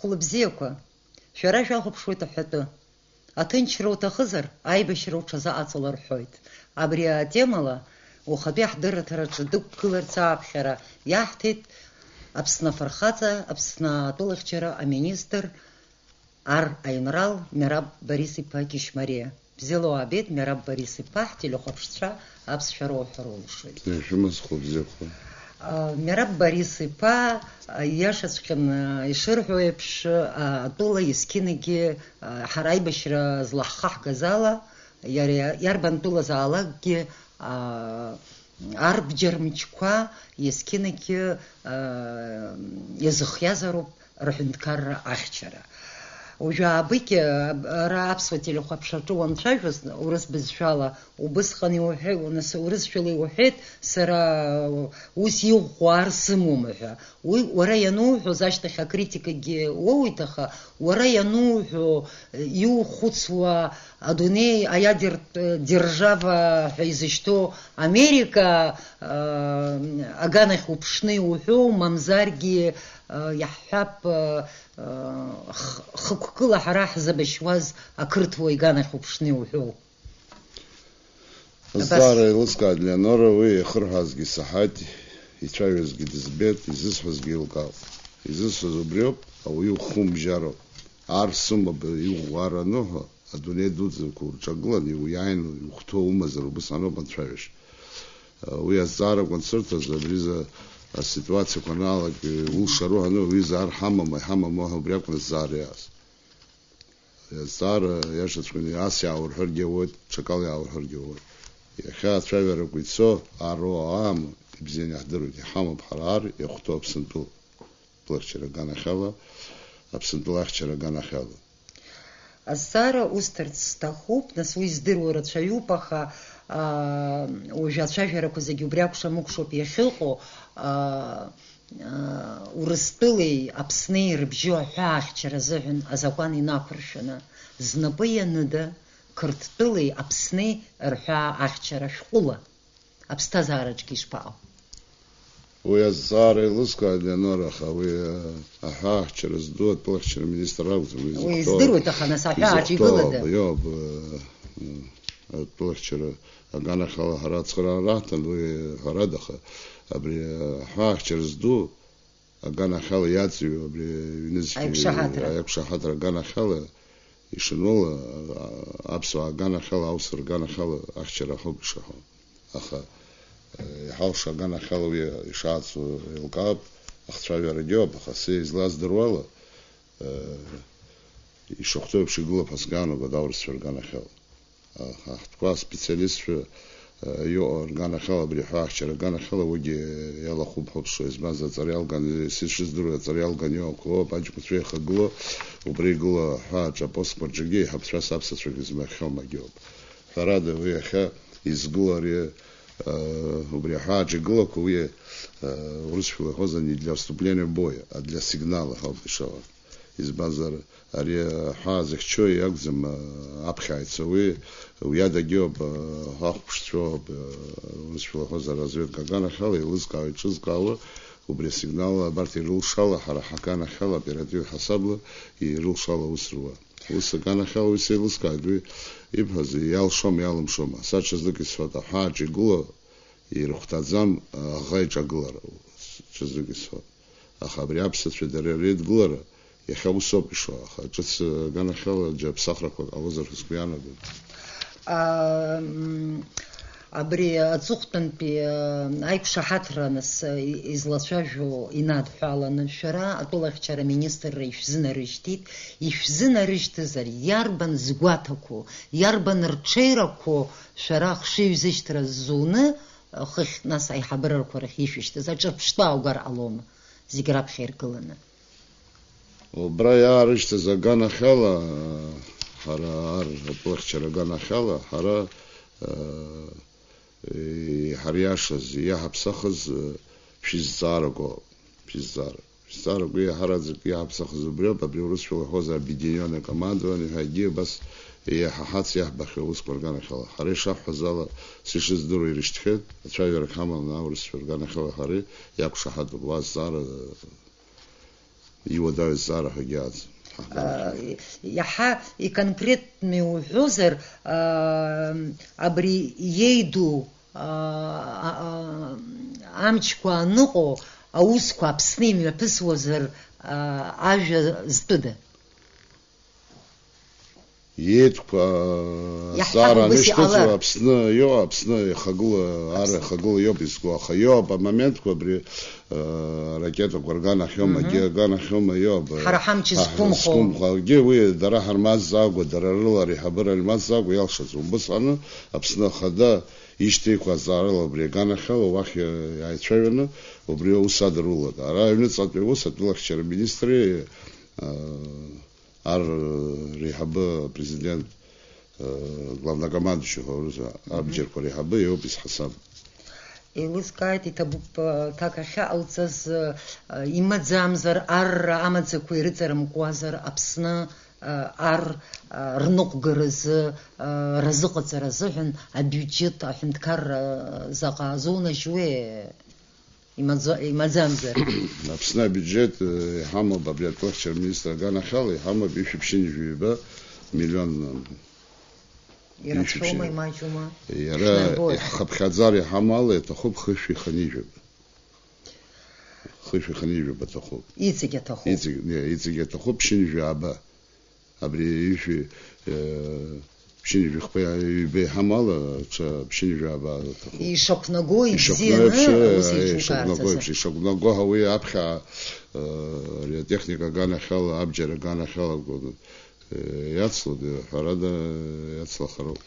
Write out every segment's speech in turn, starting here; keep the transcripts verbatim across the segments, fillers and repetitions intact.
Хәлыбзиақәа, шәара шәахәаԥшуеит аҳәатәы. Аҭынчра уҭахызар, аибашьра уҽазыҟаҵала рҳәоит. Абри атемала ухатәи ҳдырраҭараҿы дықәгыларц ааԥхьара иаҳҭеит Аԥсны афырхаҵа, Аԥсны атәылахьчара аминистр, ар аинрал Мераб Борис-иԥа Кьышьмариа. Бзиала уаабеит, Мераб Борис-иԥа, ҳтелехәаԥшцәа аԥсшәа роуҳәар улшоит. Ишәымаз хәылбзиақәа. А, Мераб Борис-иԥа, а, ииашаҵәҟьаны ишырҳәо еиԥш, а, атәыла есқьынагьы, а, ҳара аибашьра злаҳхаҳгаз ала, иара иарбан тәылазаалакгьы, а, арбџьар мчқәа есқьынагьы, а, иазыхиазароуп рҳәынҭқарра ахьчара. Уажәы аабыкьа ара аԥсуа телехәаԥшраҿы уанцәажәоз, урыс бызшәала, убысҟан иуҳәеит, нас урысшәала иуҳәеит, сара ус иӷәӷәо ар сымоума ҳәа. Уи уара иануҳәоз ашьҭахь акритикагьы уоуит, аха уара иануҳәо, иухәыцуа, адунеи аиадертә держава ҳәа изышьҭоу Америка, аа, аганахь уԥшны иуҳәоу, мамзаргьы, аа, иаҳҳәап, аа, х-, хықәкыла ҳара ҳзабашьуаз ақырҭуа иганахь уԥшны иуҳәоу. Абас. Азҵаара еилыскааит Леонора, уи иахырҳәаазгьы саҳаит, ицәажәозгьы дызбеит, изысҳәозгьы еилкаауп. Изысҳәаз убриоуп, ауаҩы ухы умжьароуп. Ар сымоуп, иӷәӷәа ар аныҳәа, адунеи дуӡӡақәа урҿагыланы, иуиааины, иухәҭоу умазар, убыс аноуп анцәажәашьа. Уи азҵаарақәа ансырҭаз, абриза аситуациақәа анаалак, улшару ҳәа, уи заар ҳамама, иҳамаму ҳәа, убри акәын азҵаара иааз. Азҵаара иашаҵәҟьаны ас иааурҳәаргьы ауеит, ҽакала иааурҳәаргьы ауеит. Иахьа ацәажәарақәа ицо, ар роуа аама, ибзианы иаҳдыруеит, иҳамоуп ҳара ар иахәҭоу Аԥсынтәыла. Блахьчара аганахьала, Аԥсынтәыла ахьчара аганахьала. Азҵаара усҭарц сҭахуп, нас уи здыруа рацәаҩуп, аха, аа, уажәы ацәажәарақәа зегьы убри акәша-мыкәшоуп иахьыҟоу, аа, аа, Урыстәылеи Аԥснеи рыбжьы аҳәаахьчара азыҳәан азакәан инақәыршәаны, знапы ианыда, Қырҭтәылеи Аԥснеи рҳәаа ахьчара шәҟәыла. Аԥсҭазаараҿгьы ишԥаҟоу? Уи азҵаара еилыскааит, Леонора, аха уи, э, аҳәаахьчара зду атәылахьчара министр акәӡам, уи Уи зыхәҭоу, здыруеит, аха нас аҳәааҿ изыхәҭоу игылада? Ауп, иоуп, э, э, атәылахьчара аганахьала ҳара ацхыраара раҳҭан, уи ҳәарада, аха абри, э, аҳәаахьчара зду аганахьала иаҵҩу абри ҩнызқьи Аиқәшаҳаҭра. Аиқәшаҳаҭра аганахьала ишануала, а, аԥсуаа аганахьала, аусура аганахьала ахьчара ҳауп ишаҳау. Аха, э, иҳалшо аганахьала уи ишаацу еилкаап, ахцәажәарагьы ыҟоуп, аха са излаздыруала, э, ишахәҭоу еиԥш игылоуп ҳәа сгәы иаанагоит аурысцәа рганахьала. Аха ҳтәқәа аспециалистцәа, э, иҟоу рганахьала, абри аҳәаахьчара аганахьала, уигьы иалахәуп ҳәа уԥшуа, избанзар, аҵара иалган, са ишыздыруа, аҵара иалган иҟақәоу ауп, аҷкәынцәа еихагылоу, убра игылоу аҳәааҿы апостқәа рҿгьы еиҳабацәас аԥсацәагьы змаҳхьоу магьоуп. Ҳәарада, уи иахьа изгыло ари, э, убри аҳәааҿы игылақәо, уи, э, урысшәала иҳәозар, не для вступления в бой, а для сигнала ҳәа ауп ишыҟоу. Избанзар, ари аҳәаа зыхьчо иакәӡам, э, аԥхьа ицо, уи, уи адагьы ауп, э, ахәаԥшцәоуп, э, урысшәала иҳәозар, разведка аганахьала еилызкаауа, еиҿызкаауа, убри асигнал абарҭ ирылшала, ҳара ҳаганахьала, оператив ҳасабла ирылшала аус руа. Ус аганахьала уи сеилыскааит, уи ибҳәаз иалшома, иалымшома. Са ҽазнык исҳәоит, аҳәааҿ игылоу ирыхәҭаӡам аӷа иҿагылара, ҽазнык исҳәоит. Аха абри аԥсацәа дара реидгылара иахьа усоуп ишыҟоу, аха ҿыц аганахьала џьара ԥсахрақәак ҟалозар ҳәа сгәы иаанагоит. А, м, Абри аҵыхәтәантәи, а, аиқәшаҳаҭра, нас, а, и-, излацәажәо инадҳәаланы, шәара атәылахьчара аминистрра ишәзынарышьҭит, ишәзынарышьҭызар, иарбан згәаҭақәоу, иарбан рҽеирақәоу шәара ахшыҩзышьҭра ззуны, а, хыхь, нас, аиҳабырақәа рахь ишәышьҭыз, аҿырԥштәы ааугар ҟалома, зегь раԥхьа иргыланы? Убра иаарышьҭыз аганахьала, ҳара ар-, атәылахьчара аганахьала, ҳара, э, иҳариашаз, иаҳаԥсахыз, э, шәызҵаарақәа, шәызҵаара. Шәызҵаарақәа иаҳараӡак иаҳаԥсахыз убриоуп, абри урысшәала иҳәозар объединённое командование ҳәа, егьи абас иаҳаҳац иаҳбахьоу аусқәа рганахьала. Ҳара ишаҳҳәаз ала, са ишыздыруа ирышьҭхьеит, ацәажәарак ҳаман аурысшәа рганахьала ҳара иақәшаҳаҭуп. Уа азҵаара, э, Иуадаҩу азҵаара ҳәагьы аӡам. Ҳаҳгәалашәоит. Иаҳа иконкреттны уҳәозар, аа, абри иеиду, аа, а-, а-, амчқәа аныҟоу аусқәа Аԥсны имҩаԥысуазар, аа, ажәа зтәыда? Иеидқәа, Иаҳҳәап, азҵаара убас анышьҭыҵуа иҟалар. Аԥсны иоуп, Аԥсны ихагыла, ар Аԥсны. Ихагыла иоуп изку, аха иоуп амоментқәа абри, э, аракетақәа рганахьоума, Мгм. Егьи аганахьоума иоуп, э, Ҳара ҳамч ҳа-, зқәымхо. Зқәымхо. Егьи уи дара ҳармазҵаакәа, дара рыла ари ҳабыра ҳармазҵаакәа иалшаӡом. Убысҟаны Аԥсны Ахада ишьҭеиқәа азҵаарала абри аганахьала уахь, э, иааицәажәаны убри аус адырулоит. Ара аҩныҵҟатәи аус атәылахьчара министри, э, Ар реиҳабы апрезидент, э, главнокомандующий ҳәа урыза, Мгм. Абџьарқәа реиҳабы иоуп изҳасаб. Еилыскааит, иҭабуп, э, ҭак ахьаҟауҵаз, э, имаӡамзар, арра амаӡақәа ирыҵарымкуазар, Аԥсны, э, ар, э, рныҟәгаразы, э, разыҟаҵара азыҳәан абиуџьет аҳәынҭқарра, э, заҟа зоунажьуеи? Имаӡа-, имаӡамзар. Аԥсны абиуџьет, э, иҳамоуп абри атәылахьчара министр аганахьала, иҳамоуп ишәи ԥшьынҩажәи ҩба миллион, э, Ирацәоума, ишәи ԥшьынҩажәи. Имаҷума? Иара Шәнарбоит. Иаҳхыԥхьаӡар иҳамоу ала иаҭахуп хышәи хынҩажәи ҩба. Хышәи хынҩажәи ҩба аҭахуп. Иҵегь аҭахуп. Иҵегь, не, иҵегь аҭахуп ԥшьынҩажәи ҩба. Абри ишәи, э, ԥшьынҩажәи хԥа ҩба иҳамоу ала, ҽа ԥшьынҩажәи ҩба аҭахуп. Ишақәнаго, ибзианы, ишақәнаго еиԥш, аус э, еиҿукаарц ишақәнаго азы. Еиԥш, ишақәнаго ҳәа уи аԥхьа, э, ари атехника аганахьала, абџьар аганахьала, э, иацлоит, ҳәарада, иацлахароуп.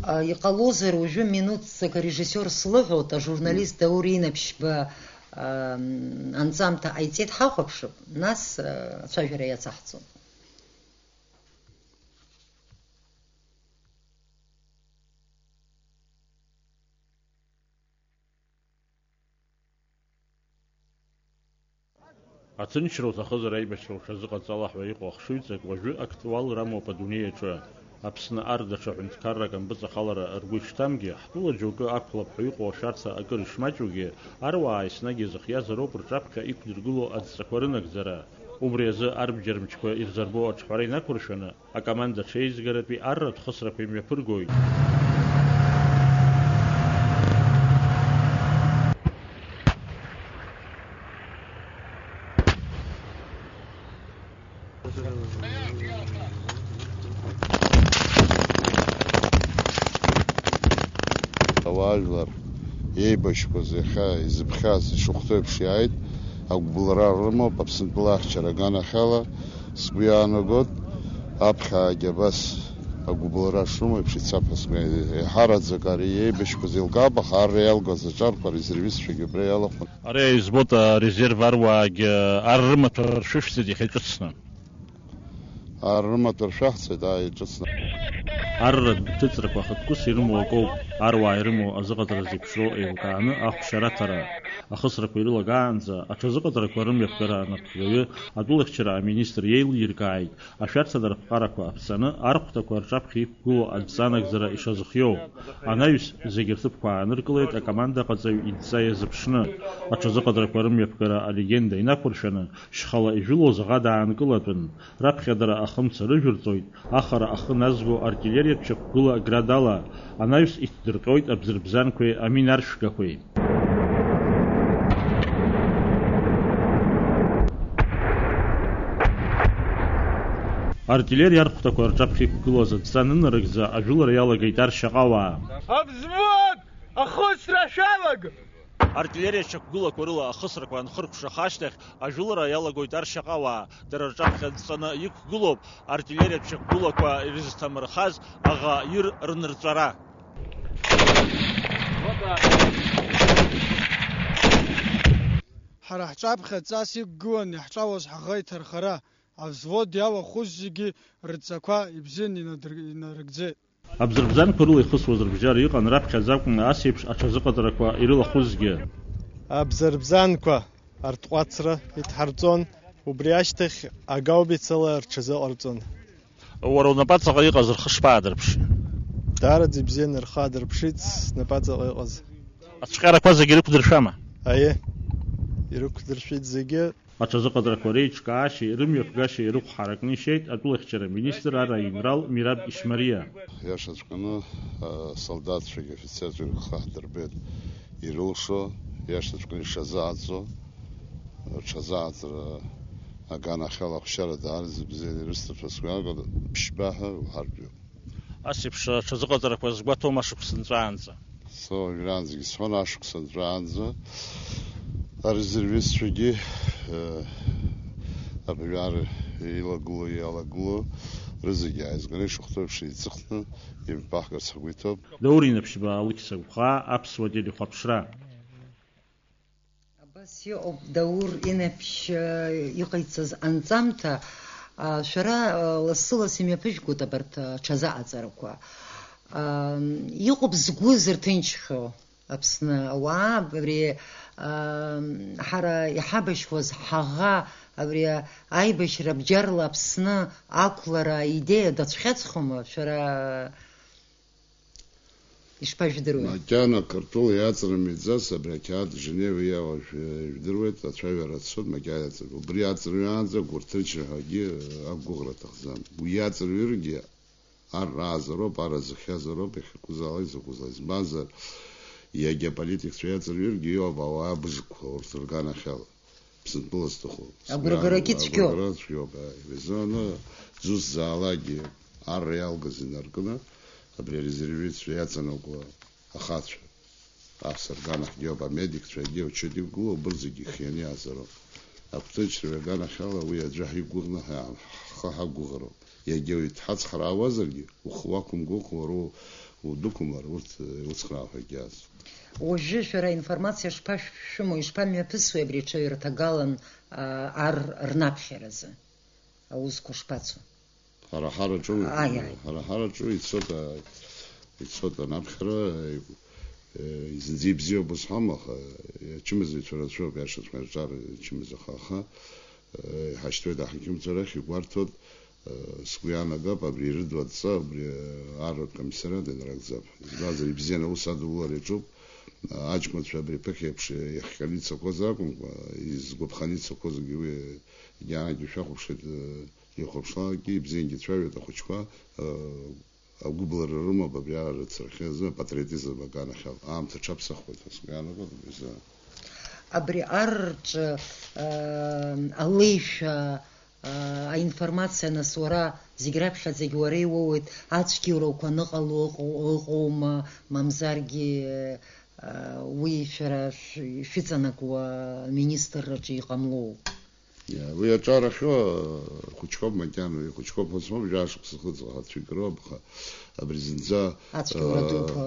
А, иҟалозар, уажәы минуҭҵак арежиссиор слыҳәоит, ажурналист Даур Инаԥшьба, ам, анҵамҭа ҟаиҵеит, ҳахәаԥшып, нас, а, ацәажәара иацаҳҵон. Аҭынчра уҭахызар, аибашьра уҽазыҟаҵала ҳәа иҟоу ахшыҩҵак уажәы актуалра амоуп адунеи аҿы. Аԥсны ар даҽа ҳәынҭқаррак анбыҵахалара ргәы ишҭамгьы, ҳтәыла џьоукы ақәлап ҳәа иҟоу ашәарҭа акыр ишмаҷугьы, аруаа еснагь иазыхиазароуп рҿаԥхьа иқәдыргыло адҵақәа рынагӡара. Убри азы арбџьар мчқәа ирзырбо аҿҳәара инақәыршәаны, акоманда аҽеизгаратәи арратә хысрақәа имҩаԥыргоит. Ауаажәлар еибашьқәаз иахьа изыԥхьаз ишахәҭоу еиԥш иааит, агәыбылра рымоуп Аԥсынтәыла ахьчара аганахьала. Сгәы иаанагоит, аԥхьаагьы абас агәыбылра шрымоу еиԥш ицап ҳәа сгәы иаанагоит. Еиҳараӡак ари еибашьқәаз еилкаап, аха арра иалгаз аҿарқәа арезервистцәагьы убра иалахәын. Ари избоит, арезерв аруаагьы ар рымаҭәа ршәышәҵеит иахьа иҿыцны. Ар рымаҭәа ршәаҳҵеит, ааи, иҿыцны. Арратә ҭыҵрақәа ахықәкыс ирымоу акоуп, аруаа ирымоу азыҟаҵара зеиԥшроу еилкааны ахәшьараҭара, ахысрақәа ирылагаанӡа аҽазыҟаҵарақәа рымҩаԥгара анапхгаҩы атәылахьчара аминистр иеилиркааит, ашәарҭадаратә ԥҟарақәа аԥҵаны архәҭақәа рҿаԥхьа иқәгылоу адҵа нагӡара ишазыхиоу. Анаҩс зегьы рҭыԥқәа ааныркылеит, акоманда аҟаҵаҩ идҵа иазыԥшны. Аҽазыҟаҵарақәа рымҩаԥгара алегенда инақәыршәаны, шьхала ижәылоз аӷа даанкылатәын. Раԥхьа дара ахымца рыжәырҵоит, ахара ахы назго артиллериатә шьақәгыла градала, анаҩс иҭдырҟьоит абзырбзанқәеи аминаршәгақәеи. Артиллериа архәҭақәа рҿаԥхьа иқәгылаз адҵа анынарыгӡа, ажәылара иалагеит ар шьаҟауаа. Абзвод! Ахысра шәалаг! Артиллериа шьақәгылақәа рыла ахысрақәа анхыркәшаха ашьҭахь, ажәылара иалагоит ар шьаҟауаа. Дара рҿаԥхьа адҵаны иқәгылоуп артиллериатә шьақәгылақәа ирызҭамырхаз аӷа ир рнырҵәара. Ҳара ҳҿаԥхьа ҵас иқәгылан иаҳҿалоз ҳаӷа иҭархара, авзвод иалахәыз зегьы рыдҵақәа ибзиан инадыр-, инарыгӡеит. Абзырбзанқәа рыла ихысуаз рыбжьара иҟан раԥхьаӡа акәны ас еиԥш аҽазыҟаҵарақәа ирылахәызгьы. Абзырбзанқәа артҟәацра идҳарҵон, убри ашьҭахь агаубицала рҽазыҟарҵон. Уара унапаҵаҟа иҟаз рхы шԥаадырԥши? Даараӡа ибзианы рхы аадырԥшит снапаҵаҟа иҟаз. Ацәҟьарақәа зегьы ирықәдыршәама? Аиеи, ирықәдыршәеит зегьы. Аҽазыҟаҵарақәа реиҿкаашьеи рымҩаԥгашьеи рыхә ҳаракны ишьеит атәылахьчара аминистр ар аинрал Мираб Ишмариа. Иашаҵәҟьаны, асолдаҭцәагьы афицерцәагьы рхы ҳдырбеит ирылшо, иашаҵәҟьаны иҽазааӡо, рҽазааӡара аганахьала ахәшьара даараӡа бзианы ирысҭап ҳәа сгәы иаанагоит, ԥшьба ҳәа уҳартәҩуп. Ас еиԥш аҽазыҟаҵарақәа згәаҭоума ашықәс нҵәаанӡа? Са уажәраанӡагьы сҳәон, ашықәс нҵәаанӡа арезервистцәагьы, э, абжьар илагылоу, иалагылоу рызегьы ааизганы ишахәҭоу еиԥш еиҵыхны имҩаԥаҳгарц ҳгәы иҭоуп. Даур Инаԥшьба, Алықьса Гәхаа, Аԥсуа телехәаԥшра. Абас иҟоуп Даур Инаԥшь, э, иҟаиҵаз анҵамҭа. А, шәара, э, лассы-ласс имҩаԥыжәгоит абарҭ, э, аҽазыҟаҵарақәа. А, иҟоуп згәы зырҭынчхьоу Аԥсны ауаа, абри, а, ҳара иҳабашьуаз ҳаӷа, абри аибашьра бџьарла Аԥсны ақәлара аидеиа дацәхьаҵхьоума, шәара? Ишԥажәдыруеи? Макьана Қырҭтәыла иаҵанамҩаӡац, абри ақьаад Женева иауа жәдыруеит, ацәажәара ацоит, макьана иаҵанамҩа-, убри иаҵанамҩаанӡа гәырҭынчра ҳәагьы, э, ақәгәыӷра аҭахӡам. Уи иаҵанамҩыргьы ар раазароуп, ар азыхиазароуп, иахьакәызаалак, изакәызаалак. Избанзар, иагьа аполитикцәа иаҵанамҩыргьы иоуп ауаа абжақәа урҭ рганахьала. Ԥсынтәыла зҭаху. Агәрагарагьы цәгьоуп. Агәрагарагьы цәгьоуп, аи, изы аны дызусҭазаалакгьы арра иалгаз инаркны, абри арезервистцәа иаҵанакуа ахацәа, аԥсырганахьгьы ауп, амедикцәагьы, учетик гылоуп, убырҭ зегьы ихианы иаазароуп. Агәҭынчра аганахьала уи аӡәы ҳиқәгәыӷны ҳа-, ҳхы ҳақәгәыӷроуп. Иагьа уи дҳацхраауазаргьы, ухы уақәымгәыӷ, уара у-, удәықәымлар, урҭ, э, иуцхраауа ҳәа егьааз. Уажәы шәара аинформациа шԥашәымоу, ишԥамҩаԥысуеи абри аҽаҩра ҭагалан, а, ар рнаԥхьаразы? Аусқәа шԥацо? Ҳара ҳараҿы уи, Аи, аи. Ҳара ҳараҿы ицоит, а, ицоит анаԥхьара, э, зынӡа ибзиоуп ус ҳамоу, аха, э, ачымазаҩцәа рацәоуп, иашаҵәҟьа рҿар ачымазаҩ, аха, аха, э, иҳашьҭуеит аҳақьымцәа рахь, игәарҭоит, Сгәы иаанагап, абри ирыду адҵа, абри арратә комиссариат инарыгӡап. Избанзар, ибзианы аус адулара иаҿуп. Аҷкәынцәа абри ԥыхьеиԥш иахҟьаны ицақәаз ракәымкәа, изгәаԥханы ицақәазгьы уи иаангьы шәахәаԥшит, ихәаԥшлакгьы ибзиангьы ицәажәоит ахәыҷқәа, агәыблра рымоуп абри ара рыцрахьы азы апатриотизм аганахьала. Аамҭа аҽаԥсахуеит ҳәа сгәы иаанагоит абри азы. Абри ар рҿы, э, алеишәа, э, аинформациа, нас, уара зегь раԥхьаӡагь уара иуоуеит, ацәгьоурақәа аныҟало ыҟоу-, ыҟоума, мамзаргьы, э, уи шәара шә-, шәыҵанакуа аминистрраҿы иҟамлоу? Иа, уи аҿарахьоу, э, хәыҷқәоуп макьана, уи хәыҷқәоуп ҳәа смоуп, жәашықәса хыҵуа ацәгьоуроуп, аха абри зынӡа, Ацәгьоура, э, дуқәа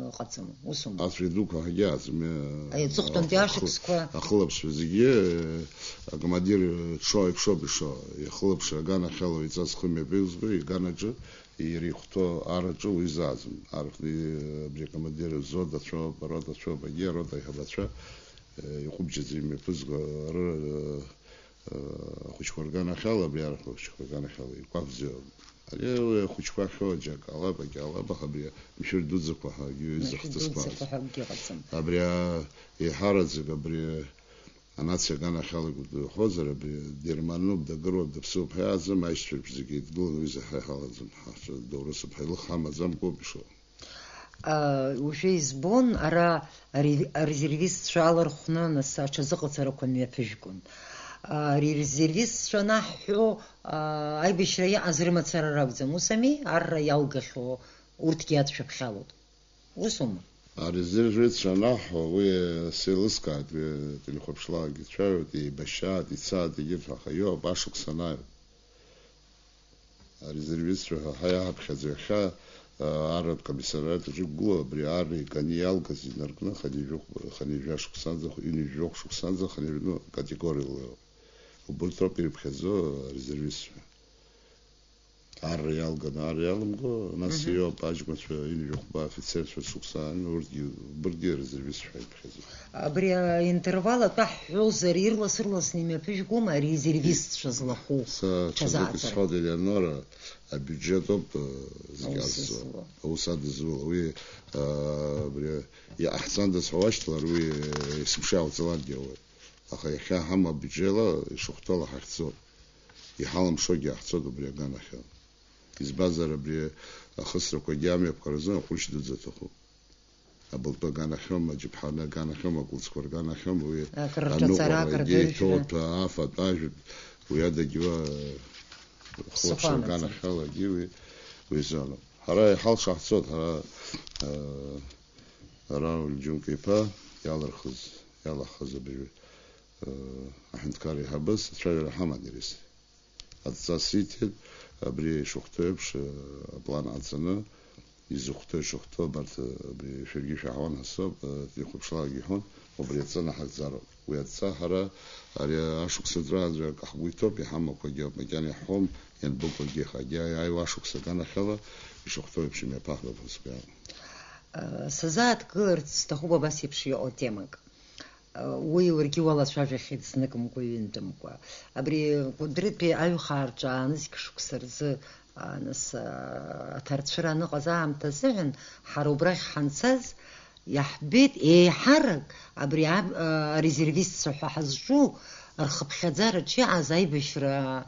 ыҟаӡам, усума? Ацәгьа дуқәа ҳагьааӡам, э, Аи, аҵыхәтәантәи ахы-, ашықәсқәа. Ахылаԥшҩы зегьы, э, акомандир дшоу еиԥшоуп ишоу. Ихылаԥшра аганахьала уаҩҵас зхы мҩаԥигӡо, иганаҿы, иара ихәҭоу араҿы уи зааӡом. Архны, э, абри акомандир взвод ацәоуп, арота ацәоуп, агьи арота аиҳабацәа, э, иҟәыбҷаӡа имҩаԥызго ары-, э, Ахәыҷқәа рганахьала, абри арахь ахәыҷқәа рганахьала икәафӡоу. Ари уи ахәыҷқәа ахьоу џьак ҟалап, акы ҟалап, аха абри амшәыр дуӡӡақәа ҳәа акгьы, Амшәыр изахьӡызқәаз. Дуӡӡақәа ҳәа акгьы ыҟаӡам. Абри, а, еиҳараӡак абри анациа аганахьала дыҳәозар, абри дермануп, дагыруп, дыԥсуп ҳәа иааӡам, аишьцәа рыбжьы зегьы еидгыланы уи заҳа иҳалаӡам, ҳаҳцәа доурысуп ҳәа илых ҳамаӡамкәоуп ишыҟоу. А, уажәы избон, ара аре-, арезервистцәа алархәны, нас, аҽазыҟаҵарақәа мҩаԥыжәгон. А, арезервистцәа анаҳҳәо, а, аибашьра иҟаз рымацара ракәӡам, ус ами? Арра иалгахьоу урҭгьы адшәыԥхьалоит. Усума? Арезервистцәа анаҳҳәо, уи сеилыскааит, уи ателехәаԥшлакгьы цәажәоит, еибашьаат, ицаат, егьырҭ, аха иоуп, ашықәс анааи. Арезервистцәа ҳәа ҳаиаҳаԥхьаӡо иахьа, а, арратә комиссариат аҿы иқәгылоу абри ар иганы иалгаз инаркны хынҩажәохә-, хынҩажәа шықәсанӡа, ҩынҩажәохә шықәсанӡа, хынҩажәа, ну, категориала иоуп. Убырҭ роуп ирыԥхьаӡо арезервистцәа. Арра иалганы, арра иалымго, нас Мгм. Иоуп аҷкәынцәа, ҩынҩажәохәба афицерцәа шықәса, ну, урҭгьы, убырҭгьы арезервистцәа ҳәа иԥхьаӡо. Абри аинтервал атәы ҳҳәозар, ирлас-ырласны имҩаԥыжәгома арезервистцәа злахәу Са ҽазык ҽазааӡара? Исҳәоит, Елеонора, абиуџьет ауп, э, зегь Аус азҵо. Злоу. Аус адызуло. Уи, э, абри, иҟаҳҵандаз ҳәа уашьҭалар, уи, э, есымша иаауҵалакгьы ауеит. Аха иахьа ҳамоу абиуџьетла ишахәҭоула ҳахьцо, иҳалымшогьы иаҳцоит убри аганахьала. Избанзар, абри ахысрақәагьы амҩақәа рзы ахәыршь дуӡӡа аҭахуп. Абылтәы аганахьоума, аџьаԥҳаны аганахьоума, акәылӡқәа рганахьоума, уи акыр рҿаҵара, аныҟәара, акыр егьа дыржәра. Иҭоуҭәа, афатә, ажәытә, уи адагьы уа, хәылаԥшра ԥсыхәа амаӡам. Аганахьалагьы уи, уи зоноуп. Ҳара иҳалшаҳҵоит, ҳара, э, Рауль Џьунка-иԥа иалырхыз, иалаҳхыз абыржәы, э, аҳәынҭқар еиҳабыс ацәажәара ҳаман иара ис-, адҵа сиҭеит, абри ишахәҭоу еиԥш, э, аплан ҟаҵаны, изыхәҭоу ишахәҭоу абарҭ, э, абри шәаргьы шәаҳауан ҳасоуп, э, ихәаԥшлакгьы иҳәон, убри адҵа наҳагӡароуп. Уи адҵа ҳара ари ашықәс аҵәаанӡа акы ҳгәы иҭоуп, иҳамақәагьы макьана иаҳҳәом, ианбыкәугьы, егьа иааиуа ашықәс аганахьала ишахәҭоу еиԥш имҩаԥаҳгап ҳәа сгәы иаанагоит. Сазааҭгыларц сҭахуп абас еиԥш иҟоу темак. Уи уаргьы уалацәажәахьеит зныкымкәа, ҩынтәымкәа. Абри Кәыдрытәи аҩхаа рҿы аанызқь шықәса рзы, а, нас, а, аҭарцәыра аныҟаз аамҭа азыҳәан, ҳара убрахь ҳанцаз, иаҳбеит еиҳарак абри аб-, а, арезервистцәа ҳәа ҳазҿу рхыԥхьаӡараҿы иааз аибашьра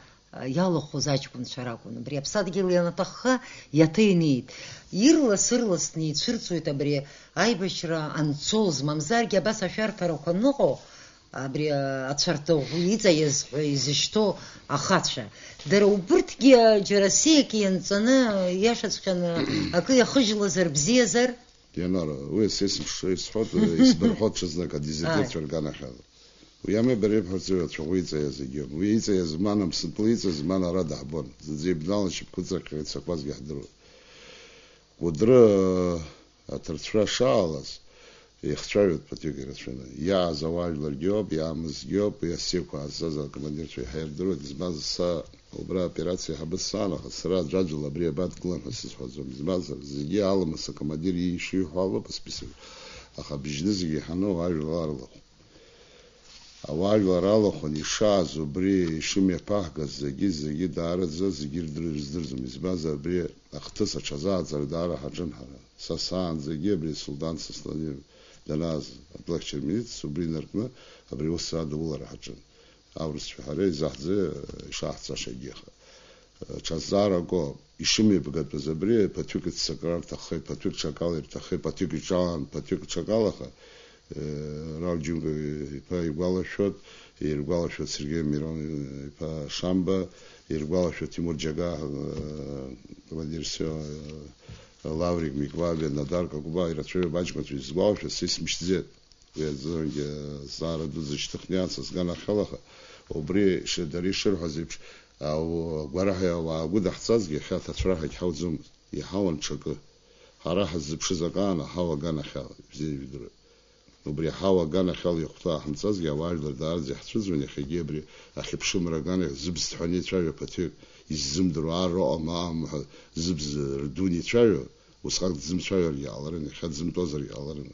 иалахәыз аҷкәынцәа ракәын. Абри аԥсадгьыл ианаҭахха, иаҭа инеит. Ирлас-ырласны ицәырҵуеит абри аибашьра анцоз, мамзаргьы абас ашәарҭарақәа аныҟоу, абри ацәарҭаӷә иҵаиаз ҳәа изышьҭоу ахацәа. Дара убырҭгьы џьара сиак ианҵаны, иашаҵәҟьаны акы иахыжьлазар бзиазар? Дианора, уи са есымша исҳәоит, исбырҳәоит ҽазнык адезертирцәа рганахьала. Уи ами бара ибҳәарц иуеит, ацәаӷәы иҵаиа зегьы. Уи иҵаиа зман, Аԥсынтәыла иҵаиа зман ара даҳбон. Зынӡа ибналан шьапқәа ыҵаркхьеит, сакуазгьы ҳдыруеит. Кәыдры аҭарцәра шаалаз, ихцәажәоит ԥыҭҩык ирацәаны. Иааз ауаажәларгьы ауп, иаамызгьы ауп, уи асиақәа аазцаз акомандирцәа иаҳа ирдыруеит, избанзар, са убра аоперациа еиҳабыс саан, аха сара аӡәаӡәала абри абадгылан ҳәа сызҳәаӡом, избанзар, зегьы аламыс акомандир ишиҳәо алоуп асписок, аха быжьны зегьы иҳаны ауаажәлар алахәын. Ауаажәлар алахәын ишааз, убри ишымҩаԥаҳгаз зегьы, зегьы даараӡа зегьы рдыр-, рыздырӡом, избанзар, абри ахҭыс аҽазааӡара даара ҳаҿын ҳара. Са саанӡагьы абри Сулҭан Сослани данааз, аблахьча рмилициа убри инаркны абри аус адаулара ҳаҿын. Аурысцәа ҳара изаҳӡа, ишаҳҵаша егьиаха. Ҽазҵаарақәоуп, ишымҩаԥгатәыз абри, ԥыҭҩык иццакра рҭаххеит, ԥыҭҩык ҽакала ирҭаххеит, ԥыҭҩык иҿалан, ԥыҭҩык ҽакалаха, Рауль Џьунка-иԥа игәалашәоит, иргәалашәоит Сергеи Мирон-иԥа Шамба, иргәалашәоит Тимур Џьагаҳ, командир сиа, Лаврик Миквабиа, Надар Какәба, ирацәаҩуп аҷкәынцәа изгәалашәоит, са исмышьҭӡеит. Уи азынгьы зҵаара дуӡӡа шьҭыхны иаанхаз сганахьала, аха убри ш-, дара ишырҳәаз еиԥш, ау-, агәараҳәа ауаа гәыдаҳҵазгьы, иахьа аҭацәра ҳагьҳауӡомызт, иҳауан ҽакы. Ҳара ҳаззыԥшыз акаан аҳауа аганахьала, ибзианы ижәдыруеит. Убри аҳауа аганахьала ихәҭоу ҳамҵазгьы, ауаажәлар даараӡа иаҳцәыӡуан, иахьагьы абри ахьыԥшымра аганахь зыбз ҭҳәаны ицәажәо ԥыҭҩык, иззымдыруа ар ыҟам, аам ҳәа зыбз рдуны ицәажәо, усҟак дзымцәажәаргьы ҟаларын, иахьа дзымтәозаргьы ҟаларын.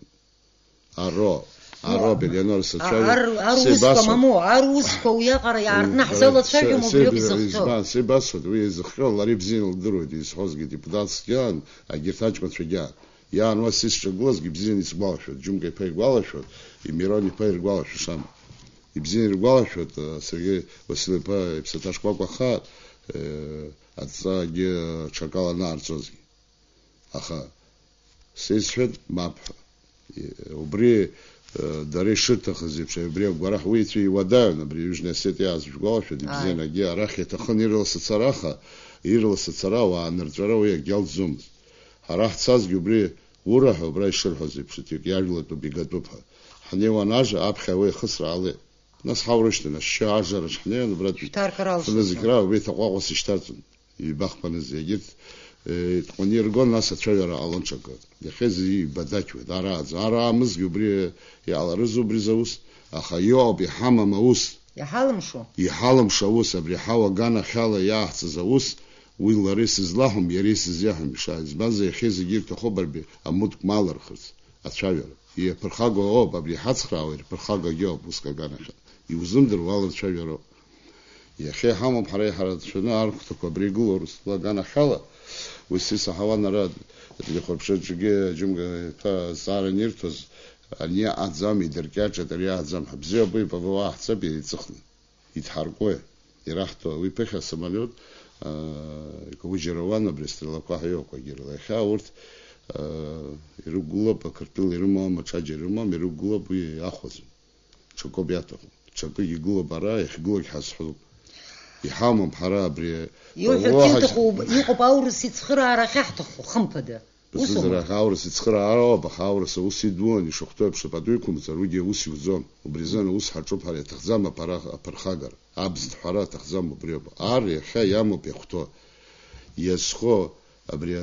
Аро, аро, Бельанор, сацәажәо, ар, ар усқәа, сеибасҳәоит. Мамоу, ар усқәа уиаҟара иаартны ҳзалацәажәом, се-, убриоуп се-, изыхҟьо. Избан, сеибасҳәоит, уи изыхҟьо, лара ибзианы лдыруеит, изҳәозгьы депутатскгьы аан, агьырҭ аҷкәынцәагьы аан. Иаан уа сисҿагылазгьы ибзианы исгәалашәоит, Џьумка иԥа игәалашәоит, Мирон иԥа иргәалашәо шама. Ибзианы иргәалашәоит, э, Сергеи Васил-иԥа иԥсаҭа шкәакәа ахаан, э, адҵагьы, э, ҽакала анаарҵозгьы. Аха сеисҳәеит, мап ҳәа. Убри, э, дара ишырҭахыз еиԥш, убри агәараҳәа уи ицәа иуадаҩын, абри Ҩыжни Осетиа аазышәгәалашәоит, ибзиан, егьи арахь иаҭахын ирлас ацара, аха ирлас ацара ауаа нырҵәара уи акгьы алҵӡомызт. Ҳара ҳцазгьы убри ура ҳәа убра ишырҳәоз еиԥш, ҭыҩк иажәлатәуп, игатәуп ҳәа. Ҳнеиуан ажа, аԥхьа уи ахысра ҟалеит. Нас ҳаурышьҭын, ашьшьы ажараҿ ҳнеиуан, убратәи шәҭаркыр алшоит. Фынызқьра убеит аҟәаҟәас ишьҭарҵон. Ибахԥаныз егьырҭ, е, итҟәаны иргон, нас ацәажәара ҟалон ҽакы. Иахьа зегьы ибадаҷуеит, арааӡа, ара аамызгьы убри иааларыз убри заус, аха иоуп иҳамам аус. Иҳалымшо? Иҳалымшо аус, абри ҳауа аганахьала иааҳҵаз аус, уи лара исызлаҳәом, иара исызиаҳәом, иша-, избанзар, иахьа зегьы ирҭахуп арбеи амыткәма алырхырц, ацәажәара. Иаԥырхагоу ауп, абри иҳацхраауа ирԥырхагагьы ауп, уск аганахьала. Иузымдыруа алырцәажәароуп. Иахьа иҳамоуп ҳара иҳарацәаны архәҭақәа абри игылоу Урыстәыла аганахьала, уи са исаҳауан ара, телехәаԥшыҿгьы Џьумка иԥа азҵаара анирҭоз, Ани аӡам, идыркьаҿит, ари аӡам ҳәа. Бзиа, абри П В О ааҳцап, иара иҵыхны. Идҳаркуеи? Ираҳҭо, уи ԥыхьа асамолиот, аа, икаужьра ауан абри астрелақәа ҳәа иҟақәагьы рыла. Иахьа урҭ, аа, ирықәгылоуп, ақырҭтәыла ирымам, аҽаџьара ирымам, ирықәгылоуп, уи иахәаӡом. Ҽакоуп иаҭаху. Ҽакык игылоуп ара, иахьгылогь ҳазҳәоуп. Иҳамоуп ҳара абри. Иуҳәарц Аллаҳ иуҭаху, иҟоуп аурыс ицхыраара ахьаҳҭаху, хымԥада. Ус Бзазара аума? Аурыс ицхыраара ауп, аха аурыс аус идуан, ишахәҭоу еиԥш, пату иқәымҵар, уигьы аус иуӡом. Убри азын аус ҳаҿуп ҳара, иаҭахӡам аԥара-, аԥырхагара. Абз ҳәара аҭахӡам убриоуп. Ар иахьа иамоуп иахәҭоу. Иазхо абри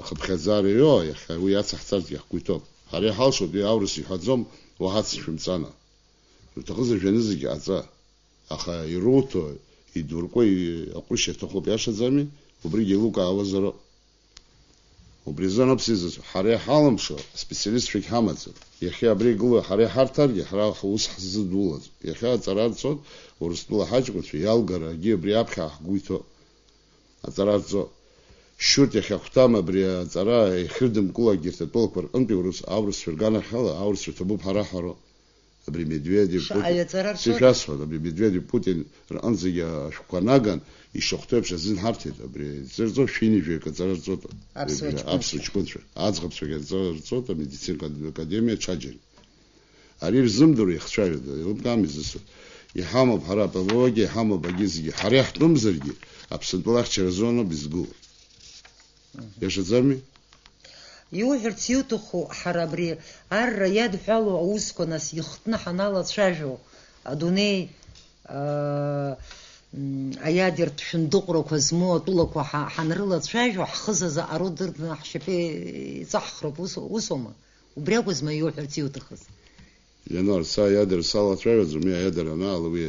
ахыԥхьаӡара иоуа, иахьа уи ацаҳҵаргьы ҳгәы иҭоуп. Ҳара иҳалшоит, уи аурыс иҳәаӡом, уаҳа дсышәымҵана. Иуҭахызар жәанызқь ҟаҵа. Аха ируҭо, идуркуа, и-, аҟәышь иаҭахуп, иашаӡами? Убригьы еилукаауазароуп. Убри азын ауп сизызҳәо, ҳара иҳалымшо специалистцәагь ҳамаӡам. Иахьа абри игылоу ҳара иҳарҭаргьы, ҳара ҳус ҳзыдулаӡом. Иахьа аҵара рҵоит Урыстәыла ҳаҷкәынцәа, иалгарагьы абри аԥхьа ҳгәы иҭоуп. Аҵара рҵоит. Шьурҭ иахьахәҭам абри аҵара иахьырдымкыло егьырҭ атәылақәа рҟынтәи урыс, аурысцәа рганахьала, аурысцәа ҭабуп ҳара ҳароуп. Абри Медведев, Шаҟа Путин. Иаҵара рҵоит? Сишәасҳәоит, абри Медведев, Путин рҟынӡагьы ашәҟәқәа наган, ишахәҭоу еиԥш азин ҳарҭеит, абри зырҵо шәинижәаҩык аҵара рҵоит. Аԥсуа џьгәынцәа. Аԥсуа џьгәынцәа. Аӡӷабцәагьы аҵара рҵоит, амедицинка академиа ҽаџьара. Ари рзымдыруа ихцәажәоит, еилыбкаам изысҳәо. Иҳамоуп ҳара аполитологиа, иҳамоуп агьи зегьы. Ҳара иаҳтәымзаргьы, Аԥсынтәыла ахьчара зоноуп изгылоу. Иашаӡами? Иуҳәарц иуҭаху, ҳара абри арра иадҳәалоу аусқәа нас ихтны ҳаналацәажәо, адунеи, аа, м, аиадертә шәындыҟәрақәа змоу атәылақәа ҳа-, ҳанрылацәажәо, ҳхыза заҟароу дырны ҳшьапы иҵаҳхроуп, ус, усоума? Убри акәызма иуҳәарц иуҭахыз? Ленар, са аиадара салацәажәаӡом, уи аиадара анаала, уи,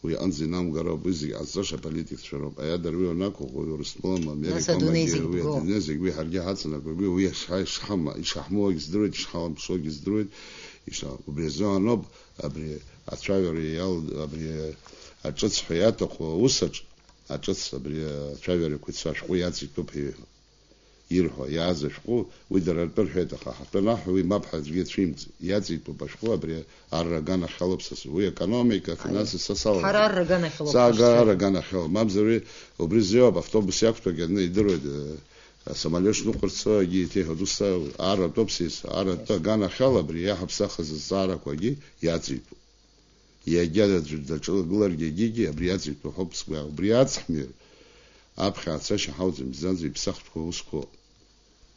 уи аҟынӡа инамгароуп, уи зегь ҟазҵаша аполитикцәа роуп. Аиадара уи анақәыӷәӷәа, уи Урыстәылам, Нас Америкам, адунеи агьи, зегь уи бго. Адунеи зегь, уи ҳаргьы ҳацынхоит, уи, уи ишҳа-, ишҳама-, ишаҳмоуагь здыруеит, ишҳаламԥшуагь здыруеит, иша-, убри азы аноуп, абри ацәажәара иал-, абри аҿыц ҳәа иаҭаху аус аҿ-, аҿыц, абри ацәажәарақәа ицо ашәҟәы иаҵитәуп ҳәа иҳәо. Ирҳәо, иааз ашәҟәы, уи дара ртәы рҳәеит, аха ҳтәы анаҳҳәа, уи мап ҳәа аӡәгьы ацәимҵ-, иаҵитәуп ашәҟәы, абри арра аганахьалоуп са сзы. Уи економика, финансы са салаӡам. Ҳара арра аганахьалоуп Са ҳәа ага-, сшәоит. Арра аганахьала. Мамзар уи, убри зеиуап, автобус иақәтәоугьы аны идыруеит, э, самолиот шныҟәырцо, егьи иҭеиҳәоит, ус са арратәоуп сиз, арратәы аганахьала абри иаҳаԥсахыз азҵаарақәагьы иаҵитәуп. Иагьа аӡәы даҿылагыларгьы егьигьы абри иаҵитәу ҳәоуп сгәы иаанагоит. Убри аҵхмҩар аԥхьа ацашьа ҳауӡом, избанзар иԥсахтәқәа усқәоуп.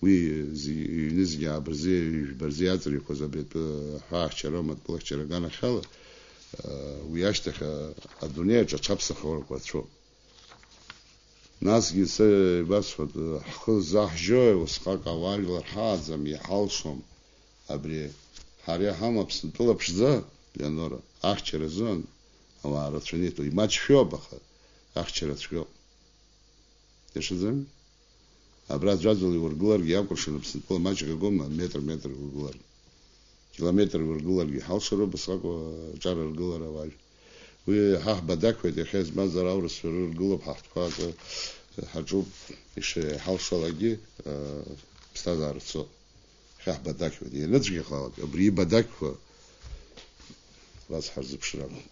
Уи зи-, ҩнызқь ааба рзы, ҩажәба рзы иаҵырҩқәаз абри атәы аҳәаахьчара, амаҭәа ахьчара аганахьала, уи ашьҭахь, а, адунеи аҿы аҽаԥсахрақәа рацәоуп. Насгьы сара ибасҳәоит, ҳхы заҳжьои, усҟак ауаажәлар ҳааӡам, иҳалшом. Абри ҳара иҳамоу Аԥсынтәыла ԥшӡа, Леонора, ахьчара азын ауаа рацәаны иҭоу. Имаҷшәоуп, аха ахьчара цәгьоуп. Иашаӡами? Абра аӡәаӡәала иургыларгьы иакәыршан Аԥсынтәыла маҷк агома, метр, метр иургыларгьы. Километр иургыларгьы иҳалшароуп, убасҟак аҿар ргылара ауаажә. Уи ҳа ҳбадақьуеит, иахьа избанзар аурысцәа рыргылоуп, ҳа ҳтәқәа аҿы ҳаҿуп, ишиҳалшалакгьы, ԥсҭазаара цо. Ҳа ҳбадақьуеит, ианыцәгьахалак, абри ибадақьуа абас ҳарзыԥшыр акәхап.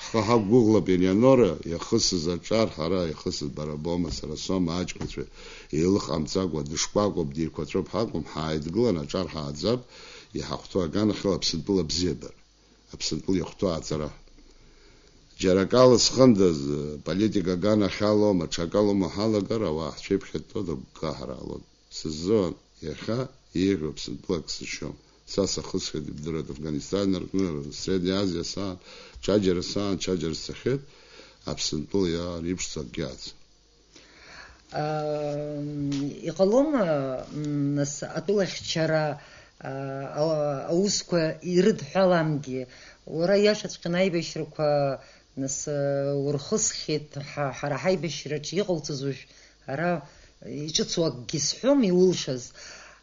Ҳхы ҳақәгәыӷлап, Елеонора, иахысыз аҿар ҳара, иахысыз бара боума, сара соума, аҷкәынцәа еилыҟамҵакәа, дышкәакәоуп, деиқәаҵәоуп ҳакәым, ҳааидгылан аҿар ҳааӡап, иҳахәҭоу аганахьала Аԥсынтәыла абзиабара, Аԥсынтәыла иахәҭоу аҵара. Џьара акала зхындаз, политика аганахьалоума, ҽакалоума ҳалагар, ауаа ҳцәеиԥхьыдтәоуп, агәкаҳара ҟалоит. Сыззоуан, иахьа еиӷьу Аԥсынтәылак сыршьом. Са сахысхьеит, ибдыруеит, Афганистан рҟны, Средняя Азиа саан, ҽаџьара саан, ҽаџьара сцахьеит, Аԥсынтәыла иаан иԥшӡо акгьы аӡам. Ам, иҟалома, м, нас, атәылахьчара, а, а, аусқәа ирыдҳәаламгьы? Уара иашаҵәҟьаны аибашьрақәа, нас, а, урхысхьеит, ҳа-, ҳара ҳаибашьраҿы иҟауҵаз уажә Ара иҿыцу акгьы сҳәом, иулшаз.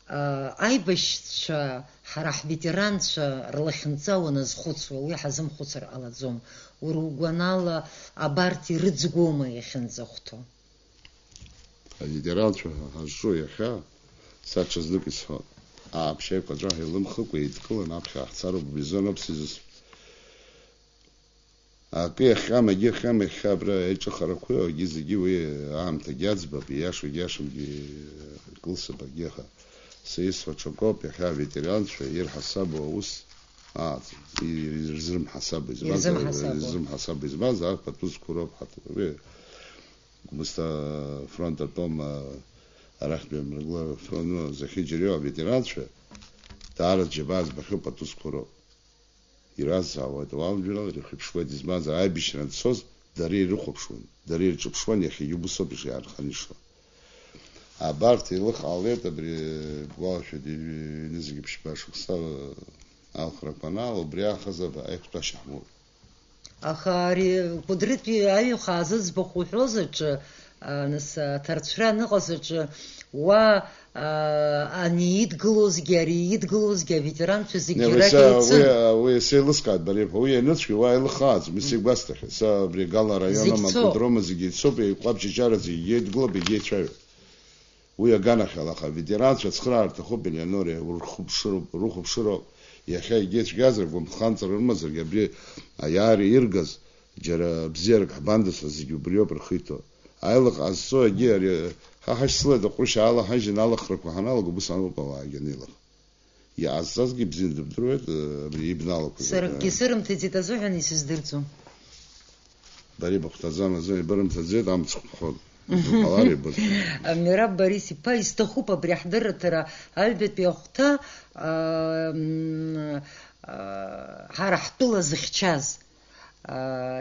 А, аибашьцәа, ҳара ҳветеранцәа рлахьынҵа уаназхәыцуа, уи ҳазымхәыцыр ҟалаӡом. Уара угәанала, абарҭ ирыӡгоума иахьынӡахәҭоу? Аветеранцәа ҳазҿу иахьа, са ҽазнык исҳәон. ааԥшьаҩ кәаҵәаҳәа илымхыкәа еидкыланы аԥхьа ҳцароуп, убри азоноуп сизысҳәо. Акы иахҟьам, егьи иахҟьам, иахьа абра аиҿыхарақәа, егьи зегьы уи аамҭагьы аӡбап, ииашоугьы ииашамгьы кылсып, акгьы, аха са исҳәо ҽакоуп, иахьа аветеранцәа ирҳасабу аус ааҵ-, ир-, ирзырмҳасабу, избанзар, Ирзымҳасабу. Ирзымҳасабу, избанзар, ар пату зқәу роуп ҳаҭ-, уи Гәмысҭа афронт атәоума, арахьтәи амрагылара афронт, ну, зехьыџьарау аветеранцәа даара џьабаа збахьоу пату зқәу роуп. Иразҵаауеит, ауаажәлар ирхьыԥшуеит, избанзар, аибашьра анцоз дара ирыхәаԥшуан, дара ирҿыԥшуан, иахьагьы убыс ауп ишиаарханишо. Абарҭ еилых ҟалеит, абри бгәалашәоит, ҩ-, ҩ-, ҩнызқьи ԥшьба шықәса алхрақәа анаало, убри аахыс аб-, аиқәтәашьа ҳмоуит. Аха ари Кәыдрытәи аҩхаа зыӡбахә уҳәоз аҿы, а, нас, аҭарцәра аныҟаз аҿы, уа, а, ани идгылозгьы, ари идгылозгьы аветеранцәа зегьы Не, уи ракь са, еицын. Уи, уи сеилыскааит, Бариԥа, уи ианыцәгьа, уа илыхааӡам, ис игәасҭахьеит. Са абри Галара Зегь ианом цоуп. Акультрома зегьы ицоуп, еиҟәаб ҷыҷараӡа егьи идгылоуп, егьи еицәажәоит. Уи аганахьала, аха аветеранцәа ацхыраара рҭахуп, Елеонора, урхыԥшыроуп, рыхәаԥшыроуп. Иахьа егьи цәгьазар, гәамԥханҵара рымазаргьы, абри аиааира иргаз, џьара бзиарак ҳбандаз ҳәа зегьы убриоуп рхы иҭоу. Аилыхаа зцо егьи ари, ҳа ҳашьцылеит аҟәрышь аалаҳажьын, алахрақәа ҳаналага, убыс ауп ауаагьы анеилаха. Иҟазҵазгьы бзианы дыбдыруеит, абри ибналақәаз. Саргьы сырымҭаӡеит азыҳәан исыздырӡом. Бари быхәҭаӡам азы, ибырымҭаӡеит, амцхә бҳәон. Ҟалар ибырҭон. Мираб Борис-иԥа, исҭахуп абри ҳдырраҭара аҩбатәи ахәҭа, аа, м, аа, ҳара ҳтәыла зыхьчаз, аа,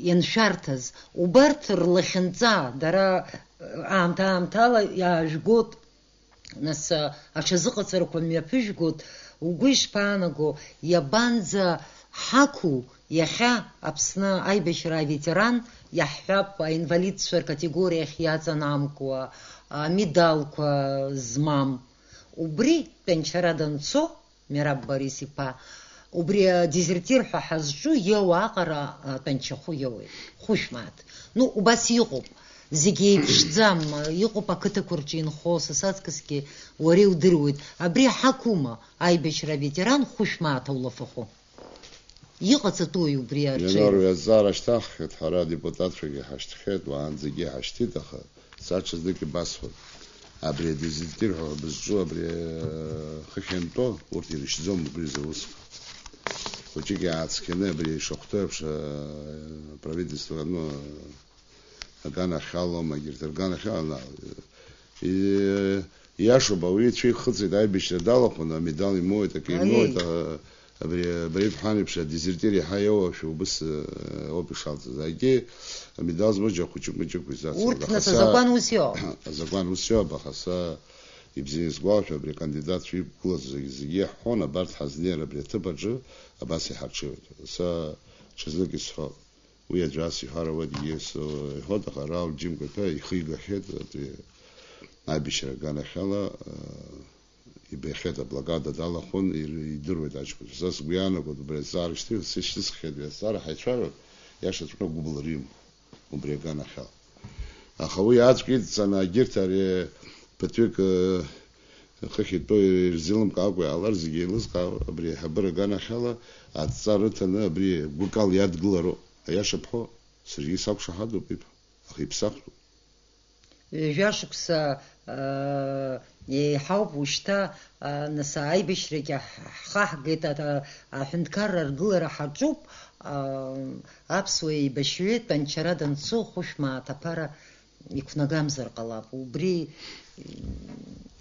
ианшәарҭаз, убарҭ рлахьынҵа, дара аамҭа-аамҭала иаажәгоит. Нас, а, аҽазыҟаҵарақәа мҩаԥыжәгоит, угәы ишԥаанаго, иабанӡа ҳақәу иахьа Аԥсны аибашьра аветеран, иаҳҳәап, аинвалидцәа ркатегориахь иаҵанамкуа, амедалқәа змам? Убри тәанчара данцо, Мераб Борис-иԥа, убри адезертир ҳәа ҳазҿу иоуа аҟара, а, тәанчахәы иоуеит, хәышә мааҭ. Ну, убас иҟоуп. Зегь еиԥшӡам, иҟоуп ақыҭақәа рҿы инхо, са саҵкысгьы уара иудыруеит. Абри ҳақәума, аибашьра аветеран хәышә мааҭ аулафахәы? Иҟаҵатәуи убри аҿы? Ленор, уи азҵаара шьҭаҳххьеит, ҳара адепутатцәагьы ҳашьҭхьеит, уаанӡагьы ҳашьҭит, аха са ҽазнык ибасҳәоит. Абри адезертир ҳәа бызҿу, абри, э, хыхь иантәо, урҭ ирышьӡом убри рзы аусқәа. Хәыҷык иаацқьаны абри ишахәҭоу еиԥш, э, правительство, ну, аганахьалоума, егьырҭ рганахьала, и-, иашоуп, ауаҩы ицәа ихыҵит, аибашьра далахәын, амедал имоуит, акы Аиеи. Имоуит, а, абри, абри иԥҳан еиԥш адезертир иаҳа иоуашәа убыс, э, ауп ишалҵыз. Егьи амедал змоу џьа хәыҷык-мыҷык изацлеит. Урҭ Аха нас са азакәан ус иоуп? Азакәан ус иоуп, аха са ибзианы исгәалашәо, абри акандидатцәа иқәгылаз зегь-, зегьы иаҳҳәон, абарҭ ҳазнеир абри аҭыԥ аҿы абас иҳарҽеиуеит. Са ҽазнык исҳәап. Уи аӡәы ас иҳәар ауеит, егьи ас, э, иҳәоит, аха Рауль Џьымкәа-иԥа ихигахьеит, абри аибашьра аганахьала, э, ибахьеит, аблокада далахәын, ир-, идыруеит аҷкәынцәа. Са сгәы иаанагоит, убри азҵаара шьҭых-, сышьҭысххьеит, уи азҵаара ҳаицәажәап, иашаҵәҟьа гәыблра имоуп убри аганахьала. Аха уи аӡәк идҵаны, егьырҭ ари ԥыҭҩык, э, хыхь итәоу ирзеилымкаакәа иаалар, зегьы еилызкаауа, абри аиҳабыра аганахьала адҵа рыҭаны, абри гәыкала иадгылароуп. Аиаша бҳәо, саргьы сақәшаҳаҭуп, иԥа, аха иԥсахтәуп. Ҩажәа шықәса, аа, еиҳауп ушьҭа, аа, нас аибашьрагьы ҳ-, ҳхаҳгеит, а-, аҳәынҭқарра аргылара ҳаҿуп, аа, аԥсуа еибашьҩы тәанчара данцо хәышә мааҭ аԥара иқәнагамзар ҟалап. Убри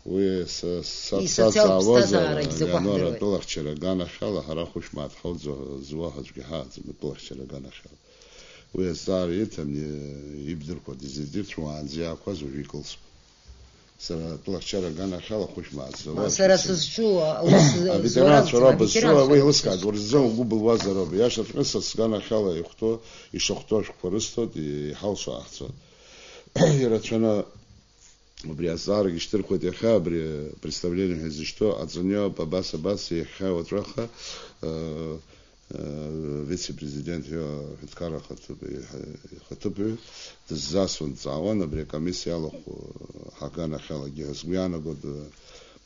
Уи са, са, исоциалтә сацаауазар, ԥсҭазаарагь Леонора, закәаҳдыруеит. Атәылахьчара аганахьала ҳара хәышә мааҭ ҳауӡо зуа аӡәгьы ҳааӡам, атәылахьчара аганахьала. Уи азҵаара иҭан, и-, ибдырқәа дизидирцәа уаанӡа иаақәаз уажәы икылсуан. Сара атәылахьчара аганахьала хәышә мааҭ зауа Сара аҽы сызҿу, аус зуа Аветеранцәа ракәӡам, роуп бызҿу, уи аветеранцәа еилыскааит, ракәӡам. Уара ззы угәы былуазар ауп. Иашаҵәҟьа са сганахьала ихәҭоу, ишахәҭоу ашәҟәқәа рысҭоит, иҳалшо аҳцоит. Ирацәаны Убри азҵаарагьы шьҭырхуеит иахьа, абри представление ҳәа изышьҭоу аҵаҩы ауп, абас, абас, иахьа уаҵәаха, э, э, вице-президент, иҳәынҭқарра ахаҭыԥ-, ихаҭыԥуаҩ дыззасуан, дҵаауан, абри акомиссиа иалахәу ҳаганахьалагьы ҳәа сгәы иаанагоит, э,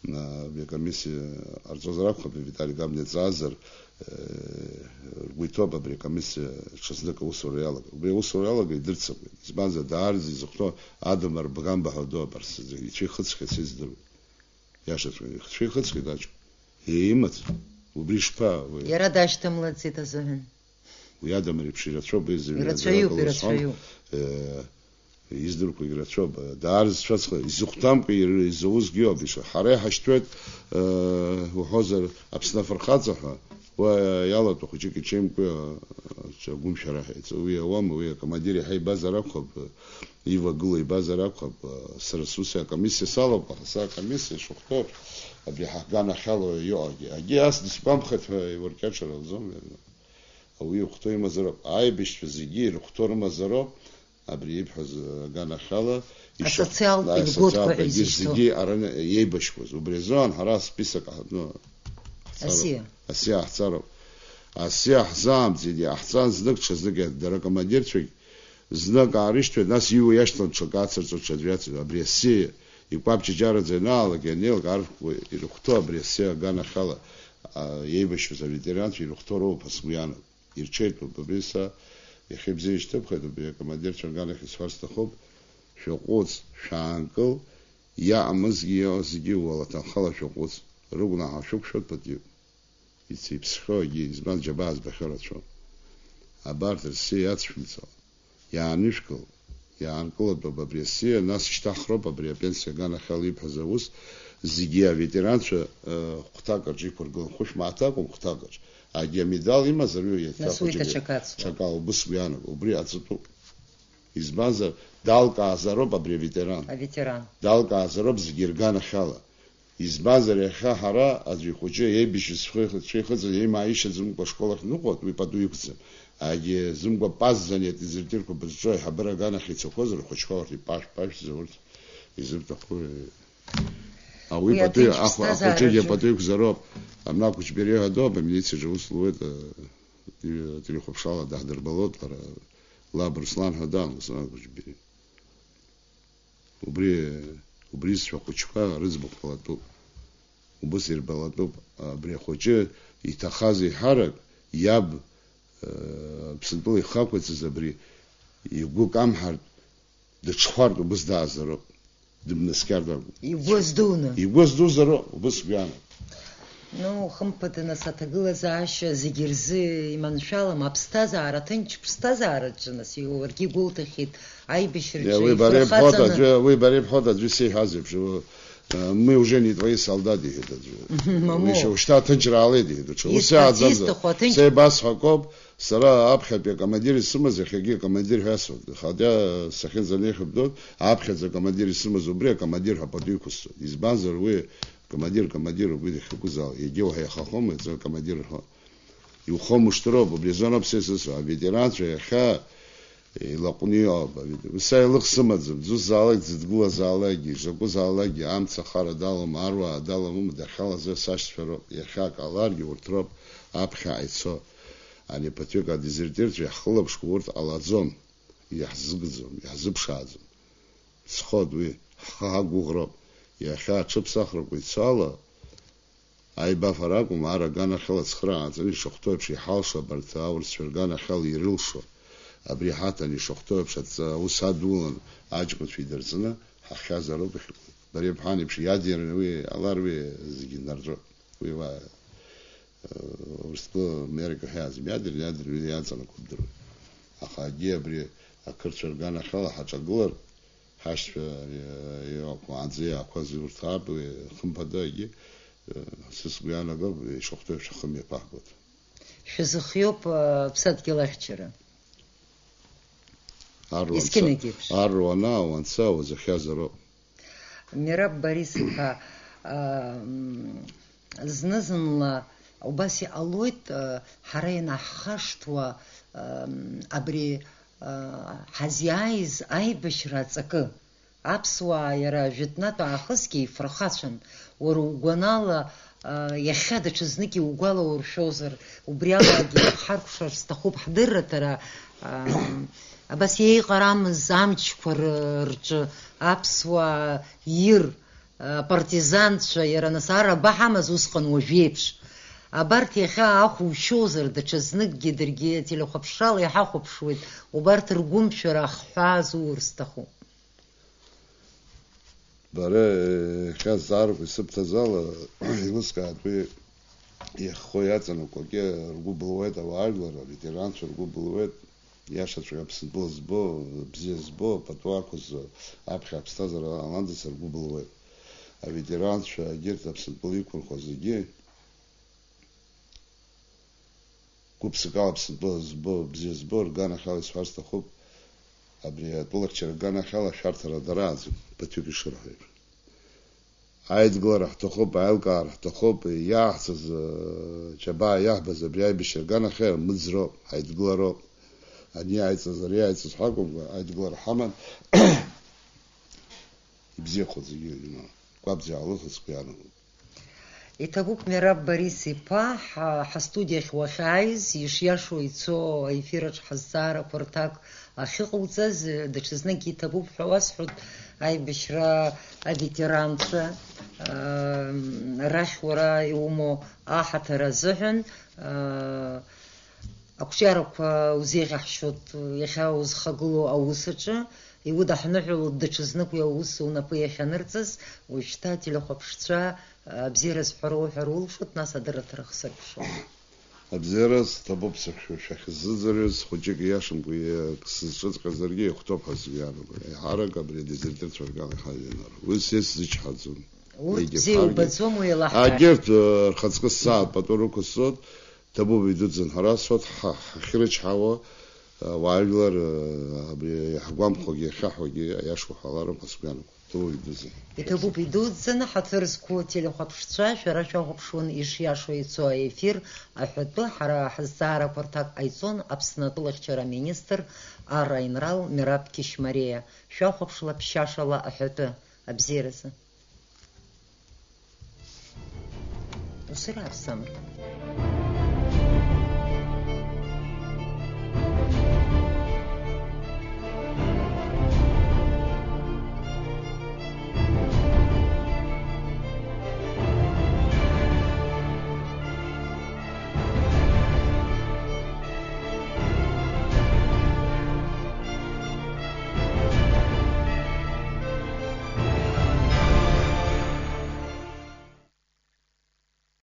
Абри акомиссиа ҟарҵозар акәхап, Витали Габниа дҵаазар, э, ргәы иҭоуп абри акомиссиа ҽазнык аусура иалагар. Убри аусура иалагар идырцымкәа. Избанзар, даараӡа изыхәҭоу адамра бгамба ҳәа дууп, арс ицәихыҵхьеит, сыздыруеит. Иашаҵәҟьа, ихцәихыҵхьеит аҷкәын. Еимаҵ. Убри шԥа, уи? Иара дашьҭамлаӡеит азыҳәан. Уи адамра еиԥш ирацәоуп, уи зымҩа Ирацәаҩуп, дыракыло ирацәаҩуп. Э, издырқәагь рацәоуп. Даарызцәаҵәҟьа, изыхәҭамкәа ир-, изаузгьы иоуп, иша. Ҳара иҳашьҭуеит, э, уҳәозар, Аԥсны афырхаҵа ҳәа, уа иалатәа хәыҷык иҽеимкәа, э, агәымшәара ҳаиҵо. Уи ауама, уи акомандир иаҳа ибазар акәхап, э, ивагылоу ибазар акәхап, э, сара сус акомиссиа салоуп, аха са акомиссиа шахәҭоуп, абри ҳаганахьала иҟоугьы. Агьи ас дысгәамԥхеит ҳәа иуркьаҿыр ауӡом. Ауаҩы ихәҭоу имазароуп, аибашьцәа зегьы ирыхәҭоу рымазароуп, абри ибҳәаз аганахьала, ишахә-, Асоциалтә льготқәа асоциалтә ҳәа агьи изышьҭоу. Зегьы араны еибашьқәаз. Убри азыҳәан ҳара список аҳ-, ну, ҳцароуп. Асиа. Асиа ҳцароуп. Асиа ҳзаамҵит, иҟаҳҵан знык, ҽазнык иа-, дара акомандирцәагь знык аарышьҭуеит, нас иуа иашьҭан ҽак ацырҵо, ҽаӡә иацырҵо. Абри асиа икәаԥ џьаџьараӡа ианаалак, ианеилак, арҭқәа ирыхәҭоу абри асиа аганахьала, а, еибашьуаз аветеранцәа ирыхәҭоу роуп ҳазгәы иаанагоит. Ирҽеитәуп, абри са иахьа ибзиа ишьҭыбхит, абри акомандирцәа рганахь исҳәар сҭахуп, шәаҟәыҵ, шәаанкыл, иаамызгьы, иаазгьы уалаҭанхала шәаҟәыҵ, рыгәнаҳа шәықәшәоит, патиу. Ицеиԥсхьоу агьи, избан џьабаа збахьоу рацәоуп. Абарҭ рсиа иацшәымҵо, иаанышәкыл, иаанкылатәуп абри асиа, нас ишьҭаҳхроуп абри апенсиа аганахьала ибҳәаз аус, зегьы аветеранцәа, э, хәҭак рҿы иқәыргылан, хәышә мааҭ акәым, хәҭак рҿы. Агьи амедал имазар, уи иахьа Нас уи хәыҷык даҽакы ацлоит. Ҽакала убыс уи иаанагоит. Убри аҵатәуп. Избанзар, далкаазароуп абри аветеран. Аветеран. Далкаазароуп зегьы рганахьала. Избанзар, иахьа ҳара аӡәы ихәыҷы еибашьыз цәихыҵ-, цәихыҵыз еимааишьаӡамкәа ашкол ахь дныҟәоит, уи пату иқәӡам. Агьи зымкәа пас занятие дезертирқәа бызҿу аиҳабыра аганахь ицақәозар, рхәыҷқәа урҭ ипашә-пашәӡа урҭ изырҭаху, э, ауи Уи пату, аҭынч ахә-, ԥсҭазаараҿы. Ахәыҷы пату иқәзароуп. Амна Кәыҷбериа ҳәа доуп, амилициаҿы аус луеит, э, телехәаԥшрала даҳдырбалоит, лара лаб Руслан ҳәа даан, Руслан Кәыҷбериа. Убри, убризшәа ахәыҷқәа рыӡбахә ҟалатәуп. Убыс ирбалатәуп, абри ахәыҷы иҭахаз еиҳарак, иаб, э, Аԥсынтәыла ихақәиҭыз абри игәы камҳартә дыҽхәартә убыс даазароуп, дыбнаскьартә акәым. Игәы аздуны. Игәы аздузароуп, убыс гәиаанагоит. Ну, хымԥада, нас аҭагылазаашьа зегьы рзы иманшәалам, аԥсҭазаара, ҭынч ԥсҭазаараҿы, нас, уаргьы игәоуҭахьеит, аибашьраҿы Иа, уи бара ибҳәоит ифырхаҵаны. Аӡәы, уи бара ибҳәоит аӡәы исеиҳәаз еиԥш, у, э, мы уже не твои солдаты, иҳәеит аӡәы. Мамоу. Уи шьа-, ушьҭа аҭынчра аалеит, иҳәеит, уҽы. Ус Исҳәарц иааӡамзар. Исҭаху аҭынч- Са ибасҳәақәоуп, сара аԥхьатәи акомандир исымаз, иахьагьы акомандир ҳәа асуеит. Хотя сахьынӡанеихьоу бдоит, аԥхьаӡа акомандир исымаз убри акомандир ҳәа пату иқәысҵоит. Избанзар, уи командир, командир, убри дахьакәызаалак, иагьа уаҳа иахахом, иацы акомандир рҳәо. Иухомышҭроуп, убри азоноуп са исысҳәо, аветеранцәа иахьа илаҟәны иҟоуп, авет-, са илых сымаӡам, дзусзаалак, дзыдгылазаалакгьы, изакәызаалакгьы, амца ахара далам, аруаа далам, ума дахьалаз сашьцәа роуп, иахьа акы ҟаларгьы урҭ роуп аԥхьаҟа ицо. Ани ԥыҭҩык адезертирцәа иаҳхылаԥшқәа урҭ ҟалаӡом, иаҳзыгӡом, иаҳзыԥшааӡом. Ҵхоит уи, ҳхы ҳақәгәыӷроуп. Иахьа аҽыԥсахрақәа ицо ала, аибафара акәым, ар аганахьала ацхыраара ҟаҵаны ишахәҭоу еиԥш иҳалшо абарҭ аурысцәа рганахьала ирылшо. Абри ҳаҭан ишахәҭоу еиԥш адҵа-, аус адулан аҷкәынцәа идырҵаны ҳахьхьазароуп иахьыҟоу. Бареи бҳәан еиԥш иадираны уи алар уи зегьы нарҵәоит. Уи уа Урыстәы Америка ҳәа иаазым иадыр, иадыр, иаҵанакуа бдыруеит. Аха агьи абри ақырҭцәа рганахьала ҳаҿагылар, ҳашьцәа, э, иҟақәоу аӡы иаақәаз урҭ аап, уи хымԥада агьи, э, са сгәы иаанагап, ишахәҭоу еиԥш ахы мҩаԥаҳгоит. Шәазыхиоуп, э, ԥсадгьыл ахьчара. Ар уанца, Есқьынагь еиԥш. Ар уана, уанца, уазыхиазароуп. Мераб Борис-иԥа, ам, зны-зынла убас иҟалоит, а, ҳара ианаҳхашҭуа, ам, абри, а, ҳазиааиз аибашьра аҵакы. Аԥсуаа иара жәытәнатә аахысгьы ифырхацәан. Уара угәанала, а, иахьа даҽазнык иугәалауршәозар, убри алагьы ҳаркәшар сҭахуп ҳдырраҭара, ам, Абас еиҟарамыз амчқәа ры-, рҿы аԥсуаа ир, Апартизанцәа, иара нас ар абаҳамаз усҟан уажәеиԥш. Абарҭ иахьа ахәушьозар, даҽазныкгьы даргьы ателехәаԥшрала иҳахәаԥшуеит, убарҭ ргәымшәара ахҳәаа зур сҭахуп. Бара, иахьа азҵаарақәа исыбҭаз ала, еилыскаатәи иахьхо иаҵанакуагьы ргәы былуеит, ауаажәлар, аветеранцәа ргәы былуеит, иашаҵәҟьа Аԥсынтәыла збо, бзиа збо, пату ақәызҵо, аԥхьа аԥсҭазаара ҟаландаз ргәы былуеит. Аветеранцәа, егьырҭ Аԥсынтәыла иқәынхо зегьы, гәыԥсыкала Аԥсынтәыла збо, бзиа збо, рганахьала исҳәар сҭахуп, абри атәылахьчара рганахьала ашәарҭара дарааӡоуп, ԥыҭҩык ишырҳәо еиԥш. Аидгылара ҳҭахуп, аилкаара ҳҭахуп, иааҳҵаз, э, џьабаа иаҳбаз абри аибашьра рганахьала мыӡроуп, ҳаидгылароуп. Ани иааиҵаз, ари иааиҵаз ҳәа акәымкәа, аидгылара ҳаман. Ибзиахоит зегьы, Римма. Гәабзиаала сгәы иаанагоит. Иҭабуп, Мераб Борис-иԥа, ҳа, ҳастудиахь уахьааиз, ишиашоу ицо аефираҿ ҳазҵаарақәа рҭак ахьыҟауҵаз, даҽазныкгьы иҭабуп ҳәа уасҳәоит, аибашьра аветеранцәа, аа, рахь уара иумоу аҳаҭыр азыҳәан, аа, Ақәҿиарақәа узеиӷьаҳшьоит иахьа узхагылоу аус аҿы, иудаҳныҳәалоит даҽазнык уи аус унапы иахьанырҵаз, уажәшьҭа ателехәаԥшцәа абзиара зҳәароу ҳәа рулшоит, нас адырраҭара хсыркәшоит. Абзиараз, ҭабуп сышәхы-, шәахьысзыӡырҩыз, хәыҷык ииашамкәа иа-, сызҿыҵҟьазаргьы ихәҭоуп ҳәа сгәы иаанагоит. Еиҳарак абри адезертирцәа ргала иҳажәлар. Уи са исзычҳаӡом. Урҭ бзиа убаӡом, уи еилаҳкааит. Егьырҭ, э, рхаҵкы ссааҭ пату рықәысҵоит, Ҭабуп идуӡӡан ҳара асоҭ ҳа-, ҳахьрычҳауа, ауаажәлар, абри иаҳгәамԥхогьы иахьаҳәогьы аиаша уҳәаларым ҳәа сгәы иаанагоит. Ҭабуп идуӡӡан. Иҭабуп идуӡӡаны ҳаҭыр зқәу ателехәаԥшцәа, шәара шәахәаԥшуан ишиашоу ицо аефир аҳәатәы, ҳара ҳазҵаарақәа рҭак ҟаиҵон Аԥсны атәылахьчара аминистр ар аинрал Мераб Кьышьмариа. Шәахәаԥшла ԥшьашала аҳәатәы. Абзиаразы. Усырааԥсама.